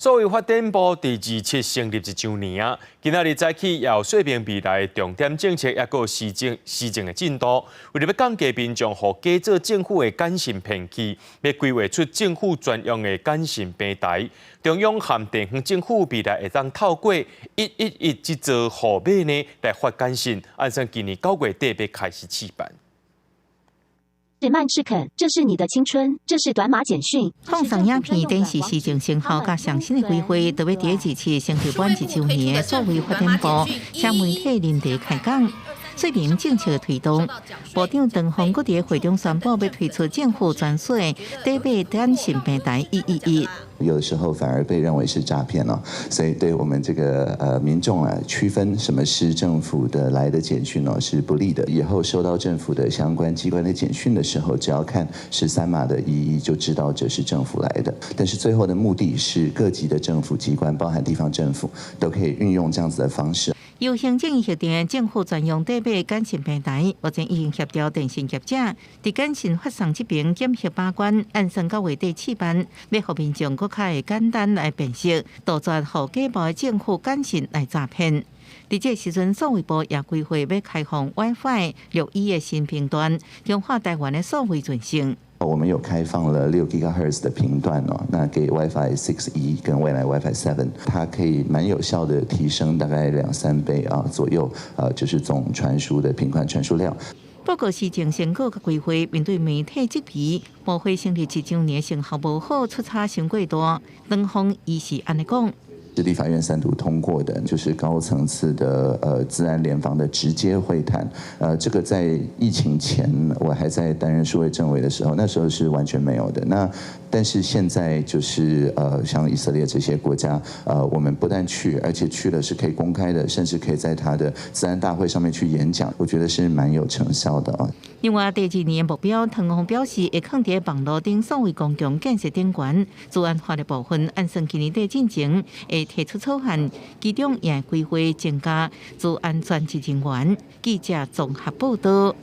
數位發展部佇27成立一週年啊，今仔日早起有說明未來重點政策，抑閣施政施政的進度。為著欲降低民眾予假做政府的簡訊騙去，欲規劃出政府專用的簡訊平台。中央和地方政府未來會當透過111這組號碼呢來發簡訊，按算今年9月底欲開始試辦。是曼赤肯，這是你的青春，這是短碼簡訊。放送影片展示施政成效佮上新的規劃，特別佇27成立滿一週年的數位發展部，請媒體臨時開講，說明政策推動。部長唐鳳閣佇會中宣布，欲推出政府專屬的短碼簡訊平台111。有的時候反而被認為是詐騙哦，所以對我們這個民眾啊，區分什麼是政府的來的簡訊哦，是不利的。以後收到政府的相關機關的簡訊的時候，只要看13碼的111，就知道這是政府來的。但是最後的目的是各級的政府機關，包含地方政府，都可以運用這樣子的方式。由行政院核定政府專用短碼簡訊平台，目前已經協調電信業者，佇簡訊發送這邊檢核把關，按算9月底試辦，欲予民眾閣較會簡單來辨識，杜絕予假冒的政府簡訊來詐騙。佇這時陣，數位部也規劃欲開放 WiFi 6E 的新頻段，強化台灣的數位韌性。我們有開放了6 GHz 的頻段哦，那給 WiFi 6E 跟未來 WiFi 7，它可以蠻有效的提升大概兩三倍啊左右，就是總傳輸的頻寬傳輸量。報告施政成果佮規劃，面對媒體質疑，部會成立一週年成效無好，出差傷過大。唐鳳伊是按呢講。是立法院三讀通過的，就是高層次的資安聯防的直接會談。這個在疫情前我還在擔任數位政委的時候，那時候是完全沒有的。那但是現在就是像以色列這些國家，我們不但去，而且去了是可以公開的，甚至可以在他的資安大會上面去演講，我覺得是蠻有成效的啊。另外，第二年目標，唐鳳表示會放佇網路頂數位公共建設頂懸，資安法的部分，按算今年底進前會提出草案，其中也規劃增加資安專職人員。記者綜合報道。